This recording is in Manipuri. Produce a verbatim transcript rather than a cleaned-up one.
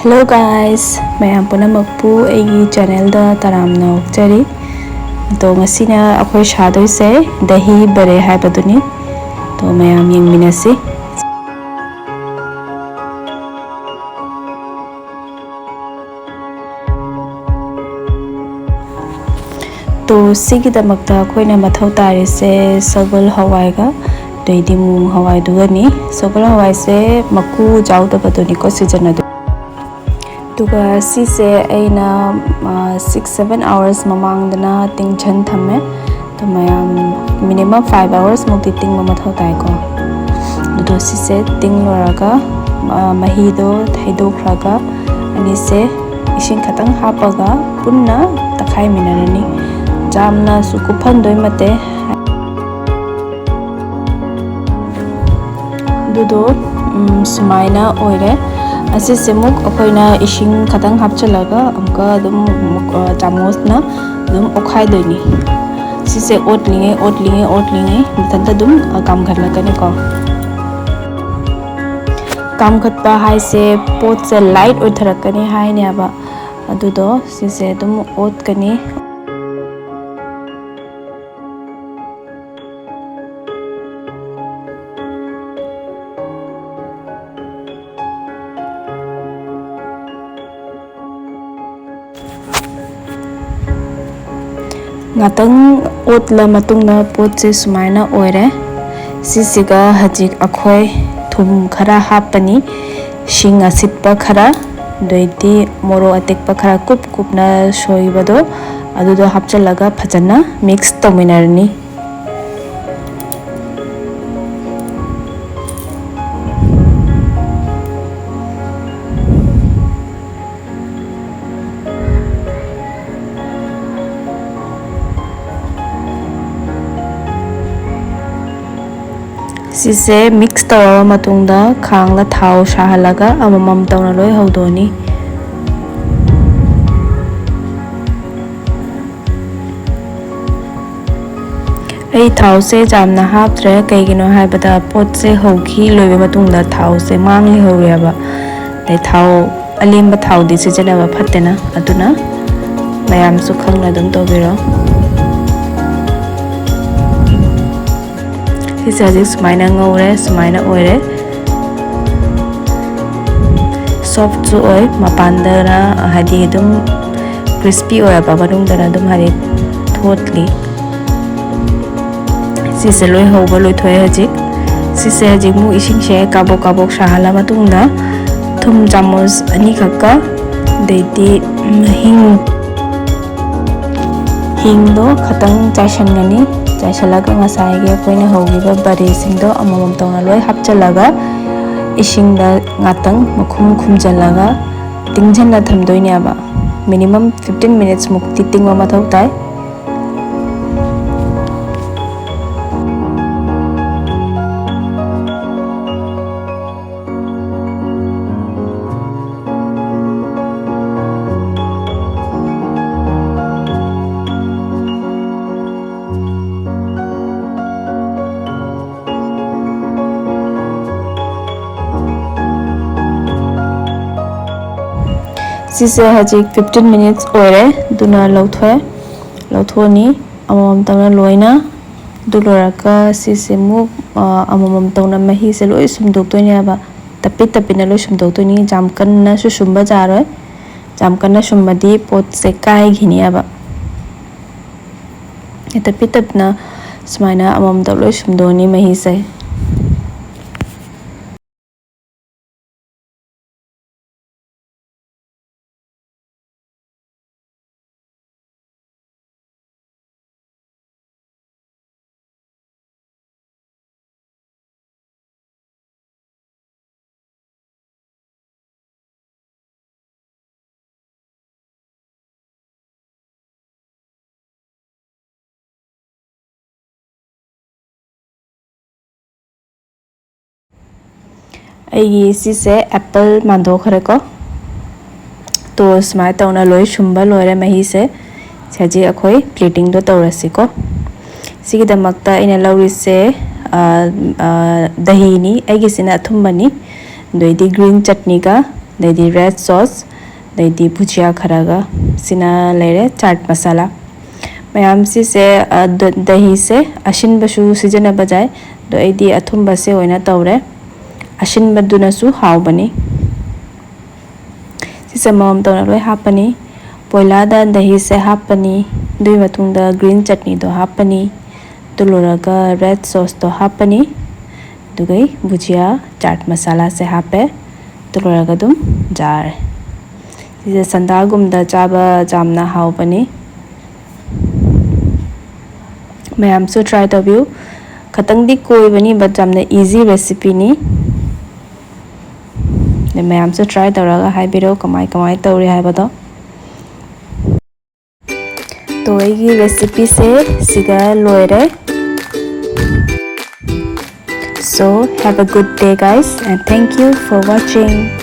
Hello guys, ꯃꯌꯥꯝ ꯄꯨꯝꯅꯃꯛꯄꯨ ꯑꯩꯒꯤ channelꯗ ꯇꯔꯥꯝꯅ ꯑꯣꯛꯆꯔꯤ꯫ ꯑꯗꯣ ꯉꯁꯤꯅ ꯑꯩꯈꯣꯏ ꯁꯥꯗꯣꯏꯁꯦ ꯗꯍꯤ ꯕꯔꯦ ꯍꯥꯏꯕꯗꯨꯅꯤ꯫ ꯑꯗꯣ ꯃꯌꯥꯝ ꯌꯦꯡꯃꯤꯟꯅꯁꯤ꯫ ꯇꯣ ꯁꯤꯒꯤꯗꯃꯛꯇ ꯑꯩꯈꯣꯏꯅ ꯃꯊꯧ ꯇꯥꯔꯤꯁꯦ ꯁꯒꯣꯜ ꯍꯋꯥꯏꯒ ꯑꯗꯩꯗꯤ ꯃꯨꯡ ꯍꯋꯥꯏꯗꯨꯒꯅꯤ꯫ ꯁꯒꯣꯜ ꯍꯋꯥꯏꯁꯦ ꯃꯀꯨ ꯌꯥꯎꯗꯕꯗꯨꯅꯤꯀꯣ ꯁꯤꯖꯤꯟꯅꯗꯣꯏ꯫ ꯑꯗꯨꯒ ꯁꯤꯁꯦ ꯑꯩꯅ ꯁꯤꯛꯁ ꯁꯚꯦꯟ ꯑꯋꯥꯔꯁ ꯃꯃꯥꯡꯗꯅ ꯇꯤꯡꯁꯟ ꯊꯝꯃꯦ꯫ ꯑꯗꯣ ꯃꯌꯥꯝ minimum five hours ꯃꯨꯛꯇꯤ ꯇꯤꯡꯕ ꯃꯊꯧ ꯇꯥꯏꯀꯣ꯫ ꯑꯗꯣ ꯁꯤꯁꯦ ꯇꯤꯡ ꯂꯣꯏꯔꯒ ꯃꯍꯤꯗꯣ ꯍꯩꯗꯣꯛꯈ꯭ꯔꯒ ꯑꯅꯤꯁꯦ ꯏꯁꯤꯡ ꯈꯇꯪ ꯍꯥꯞꯄꯒ ꯄꯨꯟꯅ ꯇꯛꯈꯥꯏꯃꯤꯟꯅꯔꯅꯤ꯫ ꯌꯥꯝꯅꯁꯨ ꯀꯨꯞꯍꯟꯗꯣꯏ ꯅꯠꯇꯦ꯫ ꯑꯗꯨꯗꯣ ꯁꯨꯃꯥꯏꯅ ꯑꯣꯏꯔꯦ꯫ ꯑꯁꯤꯁꯦ ꯑꯃꯨꯛ ꯑꯩꯈꯣꯏꯅ ꯏꯁꯤꯡ ꯈꯇꯪ ꯍꯥꯞꯆꯤꯜꯂꯒ ꯑꯃꯨꯛꯀ ꯑꯗꯨꯝ ꯆꯥꯃꯁꯅ ꯑꯗꯨꯝ ꯑꯣꯠꯈꯥꯏꯗꯣꯏꯅꯤ꯫ ꯁꯤꯁꯦ ꯑꯣꯠꯂꯤꯉꯩ ꯑꯣꯠꯂꯤꯉꯩ ꯑꯣꯠꯂꯤꯉꯩ ꯃꯊꯟꯇ ꯑꯗꯨꯝ ꯀꯥꯝꯈꯠꯂꯛꯀꯅꯤꯀꯣ꯫ ꯀꯥꯝꯈꯠꯄ ꯍꯥꯏꯁꯦ ꯄꯣꯠꯁꯦ light ꯑꯣꯏꯊꯔꯛꯀꯅꯤ ꯍꯥꯏꯅꯦꯕ꯫ ꯑꯗꯨꯗꯣ ꯁꯤꯁꯦ ꯑꯗꯨꯝ ꯑꯣꯠꯀꯅꯤ꯫ ꯉꯥꯛꯇꯪ ꯑꯣꯠꯂ ꯃꯇꯨꯡꯗ ꯄꯣꯠꯁꯦ ꯁꯨꯃꯥꯏꯅ ꯑꯣꯏꯔꯦ꯫ ꯁꯤꯁꯤꯒ ꯍꯧꯖꯤꯛ ꯑꯩꯈꯣꯏ ꯊꯨꯝ ꯈꯔ ꯍꯥꯞꯄꯅꯤ, ꯁꯤꯡ ꯑꯁꯤꯠꯄ ꯈꯔ, ꯑꯗꯩꯗꯤ ꯃꯣꯔꯣꯛ ꯑꯇꯦꯛꯄ ꯈꯔ ꯀꯨꯞ ꯀꯨꯞꯅ ꯁꯣꯏꯕꯗꯣ, ꯑꯗꯨꯗꯣ ꯍꯥꯞꯆꯤꯜꯂꯒ ꯐꯖꯅ mix ꯇꯧꯃꯤꯟꯅꯔꯅꯤ꯫ ꯁꯤꯁꯦ mix ꯇꯧꯔꯕ ꯃꯇꯨꯡꯗ ꯈꯥꯡꯗ ꯊꯥꯎ ꯁꯥꯍꯜꯂꯒ ꯑꯃꯃꯝ ꯇꯧꯅ ꯂꯣꯏ ꯍꯧꯗꯣꯛꯑꯅꯤ꯫ ꯑꯩ ꯊꯥꯎꯁꯦ ꯌꯥꯝꯅ ꯍꯥꯞꯇ꯭ꯔꯦ, ꯀꯩꯒꯤꯅꯣ ꯍꯥꯏꯕꯗ ꯄꯣꯠꯁꯦ ꯍꯧꯈꯤ ꯂꯣꯏꯕ ꯃꯇꯨꯡꯗ ꯊꯥꯎꯁꯦ ꯃꯥꯡ ꯂꯩꯍꯧꯔꯦꯕ꯫ ꯑꯗꯩ ꯊꯥꯎ ꯑꯂꯦꯝꯕ ꯊꯥꯎꯗꯤ ꯁꯤꯖꯤꯟꯅꯕ ꯐꯠꯇꯦꯅ, ꯑꯗꯨꯅ ꯃꯌꯥꯝꯁꯨ ꯈꯪꯅ ꯑꯗꯨꯝ ꯇꯧꯕꯤꯔꯣ꯫ ꯁꯤꯁꯦ ꯍꯧꯖꯤꯛ ꯁꯨꯃꯥꯏꯅ ꯉꯧꯔꯦ, ꯁꯨꯃꯥꯏꯅ ꯑꯣꯏꯔꯦ꯫ ꯁꯣꯐꯁꯨ ꯑꯣꯏ, ꯃꯄꯥꯟꯗꯅ ꯍꯥꯏꯗꯤ ꯑꯗꯨꯝ ꯀ꯭ꯔꯤꯁꯄꯤ ꯑꯣꯏꯔꯕ, ꯃꯅꯨꯡꯗꯅ ꯑꯗꯨꯝ ꯍꯥꯏꯗꯤ ꯊꯣꯠꯂꯤ꯫ ꯁꯤꯁꯦ ꯂꯣꯏ ꯍꯧꯕ ꯂꯣꯏꯊꯣꯛꯑꯦ ꯍꯧꯖꯤꯛ꯫ ꯁꯤꯁꯦ ꯍꯧꯖꯤꯛ ꯑꯃꯨꯛ ꯏꯁꯤꯡꯁꯦ ꯀꯥꯕꯣꯛ ꯀꯥꯕꯣꯛ ꯁꯥꯍꯜꯂ ꯃꯇꯨꯡꯗ ꯊꯨꯝ ꯆꯥꯃꯁ ꯑꯅꯤꯈꯛꯀ, ꯑꯗꯩꯗꯤ ꯍꯤꯡ, ꯍꯤꯡꯗꯣ ꯈꯇꯪ ꯆꯥꯏꯁꯟꯒꯅꯤ꯫ ꯆꯥꯏꯁꯜꯂꯒ ꯉꯁꯥꯏꯒꯤ ꯑꯩꯈꯣꯏꯅ ꯍꯧꯈꯤꯕ ꯕꯔꯤꯁꯤꯡꯗꯣ ꯑꯃꯃꯝ ꯇꯧꯅ ꯂꯣꯏ ꯍꯥꯞꯆꯜꯂꯒ ꯏꯁꯤꯡꯗ ꯉꯥꯛꯇꯪ ꯃꯈꯨꯝ ꯈꯨꯝꯖꯜꯂꯒ ꯇꯤꯡꯁꯤꯟꯅ ꯊꯝꯗꯣꯏꯅꯦꯕ꯫ Minimum fifteen minutes ꯃꯨꯛꯇꯤ ꯇꯤꯡꯕ ꯃꯊꯧ ꯇꯥꯏ꯫ ꯁꯤꯁꯦ ꯍꯧꯖꯤꯛ fifteen minutes ꯑꯣꯏꯔꯦ, ꯑꯗꯨꯅ ꯂꯧꯊꯣꯛꯑꯦ꯫ ꯂꯧꯊꯣꯛꯑꯅꯤ ꯑꯃꯃꯝ ꯇꯧꯅ ꯂꯣꯏꯅ꯫ ꯑꯗꯨ ꯂꯣꯏꯔꯒ ꯁꯤꯁꯦ ꯑꯃꯨꯛ, ꯑ, ꯑꯃꯃꯝ ꯇꯧꯅ ꯃꯍꯤꯁꯦ ꯂꯣꯏ ꯁꯨꯝꯗꯣꯛꯇꯣꯏꯅꯦꯕ꯫ ꯇꯞꯄꯤ ꯇꯞꯄꯤꯅ ꯂꯣꯏ ꯁꯨꯝꯗꯣꯛꯇꯣꯏꯅꯤ꯫ ꯌꯥꯝ ꯀꯟꯅꯁꯨ ꯁꯨꯝꯕ ꯌꯥꯔꯣꯏ꯫ ꯌꯥꯝ ꯀꯟꯅ ꯁꯨꯝꯕꯗꯤ ꯄꯣꯠꯁꯦ ꯀꯥꯏꯈꯤꯅꯦꯕ꯫ ꯇꯞꯄꯤ ꯇꯞꯅ ꯁꯨꯃꯥꯏꯅ ꯑꯃꯃꯝꯇ ꯂꯣꯏ ꯁꯨꯝꯗꯣꯛꯑꯅꯤ ꯃꯍꯤꯁꯦ꯫ ꯑꯩꯒꯤ ꯁꯤꯁꯦ ꯑꯦꯄꯜ ꯃꯥꯟꯗꯣꯛꯈ꯭ꯔꯦꯀꯣ꯫ ꯇꯣ, ꯁꯨꯃꯥꯏꯅ ꯇꯧꯅ ꯂꯣꯏ ꯁꯨꯝꯕ ꯂꯣꯏꯔꯦ ꯃꯍꯤꯁꯦ꯫ ꯁꯤ ꯍꯧꯖꯤꯛ ꯑꯩꯈꯣꯏ ꯄ꯭ꯂꯦꯇꯤꯡꯗꯣ ꯇꯧꯔꯁꯤꯀꯣ꯫ ꯁꯤꯒꯤꯗꯃꯛꯇ ꯑꯩꯅ ꯂꯧꯔꯤꯁꯦ, ꯑ, ꯑ, ꯗꯍꯤꯅꯤ, ꯑꯩꯒꯤꯁꯤꯅ ꯑꯊꯨꯝꯕꯅꯤ꯫ ꯑꯗꯩꯗꯤ ꯒ꯭ꯔꯤꯟ ꯆꯠꯅꯤꯒ ꯑꯗꯩꯗꯤ red sauce, ꯑꯗꯩꯗꯤ ꯕꯨꯖꯤꯌꯥ ꯈꯔꯒ꯫ ꯁꯤꯅ ꯂꯩꯔꯦ ꯆꯥꯠ ꯃꯁꯥꯂꯥ꯫ ꯃꯌꯥꯝ ꯁꯤꯁꯦ, ꯑ, ꯗ-, ꯗꯍꯤꯁꯦ ꯑꯁꯤꯟꯕꯁꯨ ꯁꯤꯖꯤꯟꯅꯕ ꯌꯥꯏ, ꯑꯗꯣ ꯑꯩꯗꯤ ꯑꯊꯨꯝꯕꯁꯦ ꯑꯣꯏꯅ ꯇꯧꯔꯦ꯫ ꯑꯁꯤꯟꯕꯗꯨꯅꯁꯨ ꯍꯥꯎꯕꯅꯤ꯫ ꯁꯤꯁꯦ ꯃꯑꯣꯡ ꯇꯧꯅ ꯂꯣꯏ ꯍꯥꯞꯄꯅꯤ꯫ ꯄꯣꯏꯂꯥꯗ ꯗꯍꯤꯁꯦ ꯍꯥꯞꯄꯅꯤ꯫ ꯑꯗꯨꯒꯤ ꯃꯇꯨꯡꯗ green ꯆꯠꯅꯤꯗꯣ ꯍꯥꯞꯄꯅꯤ꯫ ꯑꯗꯨ ꯂꯣꯏꯔꯒ red sauceꯇꯣ ꯍꯥꯞꯄꯅꯤ꯫ ꯑꯗꯨꯒ ꯕꯨꯖꯤꯌꯥ ꯆꯥꯠ ꯃꯁꯥꯂꯥꯁꯦ ꯍꯥꯞꯄꯦ꯫ ꯑꯗꯨ ꯂꯣꯏꯔꯒ ꯑꯗꯨꯝ ꯌꯥꯔꯦ꯫ ꯁꯤꯁꯦ ꯁꯟꯗꯥꯒꯨꯝꯗ ꯆꯥꯕ ꯌꯥꯝꯅ ꯍꯥꯎꯕꯅꯤ꯫ ꯃꯌꯥꯝꯁꯨ try ꯇꯧꯕꯤꯌꯨ꯫ ꯈꯇꯪꯗꯤ ꯀꯣꯏꯕꯅꯤ, but ꯌꯥꯝꯅ easy recipeꯅꯤ꯫ ꯑꯗ ꯃꯌꯥꯝꯁꯨ try ꯇꯧꯔꯒ ꯍꯥꯏꯕꯤꯔꯛꯑꯣ ꯀꯃꯥꯏ ꯀꯃꯥꯏ ꯇꯧꯔꯤ ꯍꯥꯏꯕꯗꯣ꯫ ꯇꯣ, ꯑꯩꯒꯤ recipeꯁꯦ ꯁꯤꯒ ꯂꯣꯏꯔꯦ꯫ So, have a good day, guys, and thank you for watching.